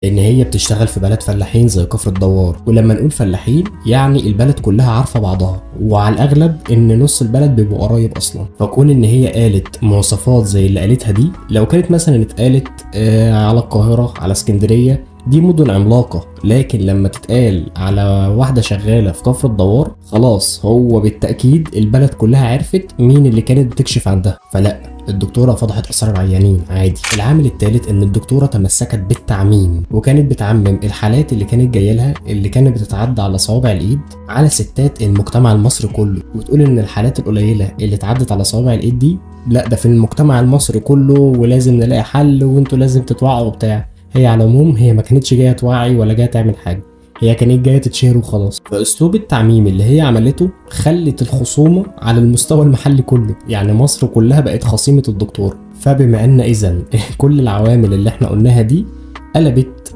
ان هي بتشتغل في بلد فلاحين زي كفر الدوار، ولما نقول فلاحين يعني البلد كلها عارفه بعضها، وعلى الاغلب ان نص البلد بيبقوا قرايب اصلا. فكون ان هي قالت مواصفات زي اللي قالتها دي، لو كانت مثلا اتقالت على القاهرة، على اسكندرية، دي مدن عملاقة، لكن لما تتقال على واحدة شغالة في كفر الدوار خلاص هو بالتأكيد البلد كلها عرفت مين اللي كانت بتكشف عندها. فلا، الدكتورة فضحت أسرار العيانين عادي. العامل الثالث إن الدكتورة تمسكت بالتعميم، وكانت بتعمم الحالات اللي كانت جاية لها اللي كانت بتتعدى على صوابع الإيد على ستات المجتمع المصري كله، وتقول إن الحالات القليلة اللي اتعدت على صوابع الإيد دي لا ده في المجتمع المصري كله، ولازم نلاقي حل، وانتوا لازم تتوعوا وبتاع. هي على العموم هي ما كانتش جاية توعي ولا جاية تعمل حاجة، هي كانت جاية تتشهر وخلاص. فاسلوب التعميم اللي هي عملته خلت الخصومة على المستوى المحلي كله، يعني مصر كلها بقت خصيمه الدكتور. فبما ان اذا كل العوامل اللي احنا قلناها دي قلبت